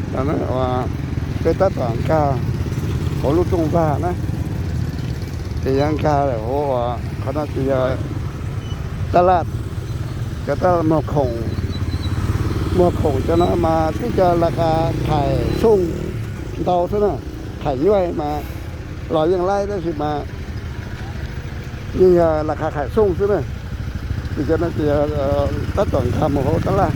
Uas peb tab tom nkag hauv lub rooj vag na, ces yog nkag hauv, qhov no ces yog tab laj, cov tab laj muag khoom, muag khoom cov no mas twb cov las khas Thais Xooj ntau xwb na. Thais Nyuaj mas los yeej laib tab sis mas yeej yog las khas Thais Xooj xwb na. Ces cov no ces tab tom nkag mus hauv tab laj.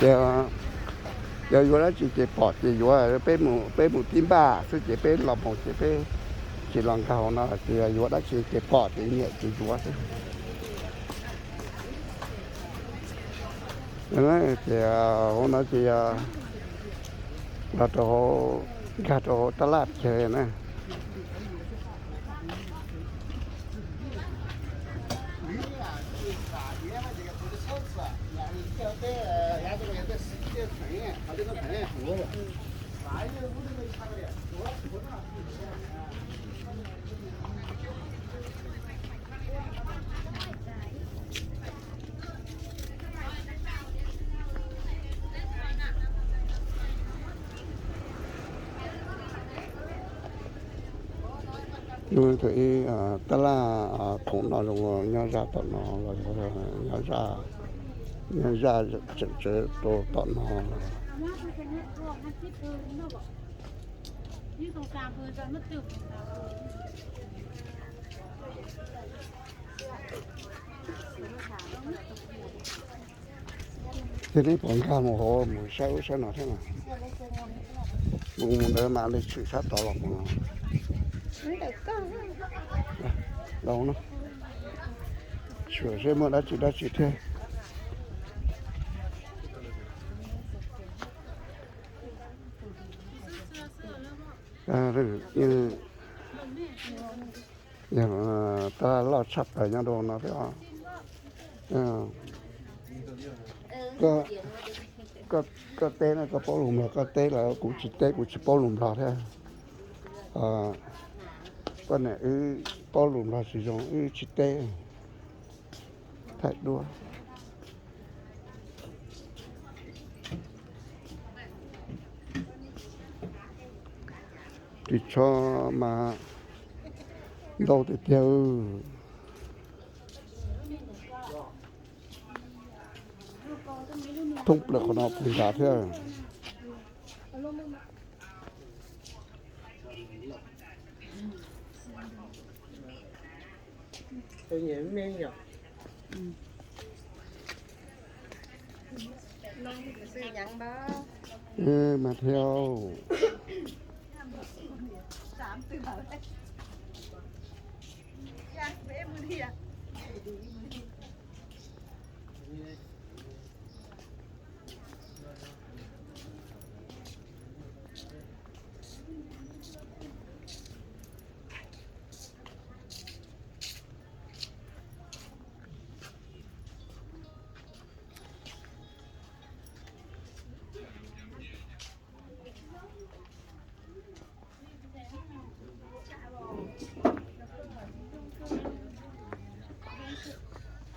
Ces yog yuav dab tsi ces pom ces yuav, peb mus tib npaj xwb ces peb los mus ces peb tsis los nkag hauv no ces yog yuav dab tsi ces pom ces nyiam ces yuav xwb. Ces hauv no ces yog los rau hauv, nkag rau hauv tab laj chaw na. Tab laj khoom no zoo nyob zaj tom no los, nyob zaj, nyob zaj tseem tsawv rau tom no. Ces nej puas nkag mus hauv mus saib ub saib no thiab mas? Mus ntawd mas li tshwm sab tod los mus no. Los no, tshwm seb muaj dab tsi dab tsi thiab. Tab laj loj tshaj plaws nyob rau no thiab. Koj teb no koj paub lus Nplog koj teb lawm, kuv tsis teb kuv tsis paub lus Nplog thiab. Poj niam wb paub lus Nplog tsis zoo wb tsis teb. Thaij duab. Ris tsho mas ntau tiag tiag. Thoob plaws qhov no puv nrad thiab. Mas thiab.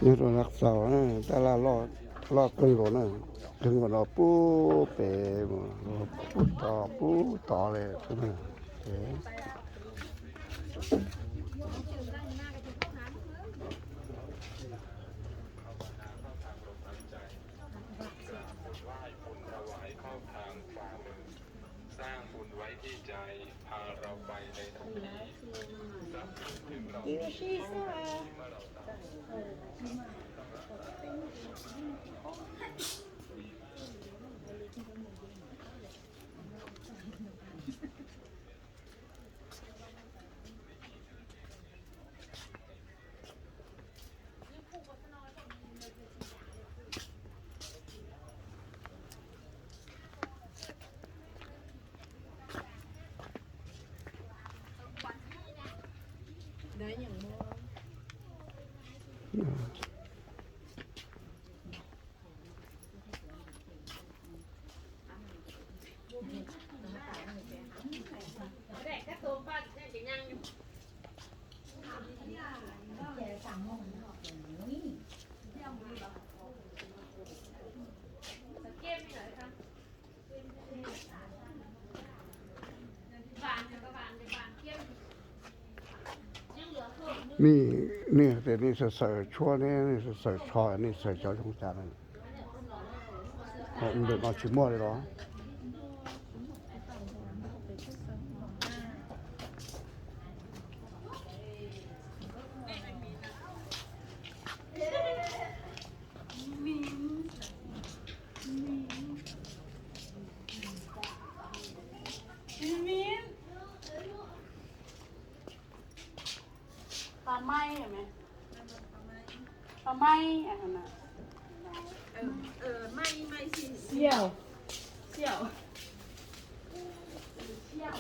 Nyob rau Laj Xaus, tab laj loj kawg nkaus na, kawg nkaus no puag pem, puag tod puag tod li. Nej, nej tias nej xaws xaws tshuab ne, nej xaws xaws tsho, nej xaws cov zoo cas na? Ntawm no tsis muaj li los? Pha maib, pha maib, siav, siav, siav.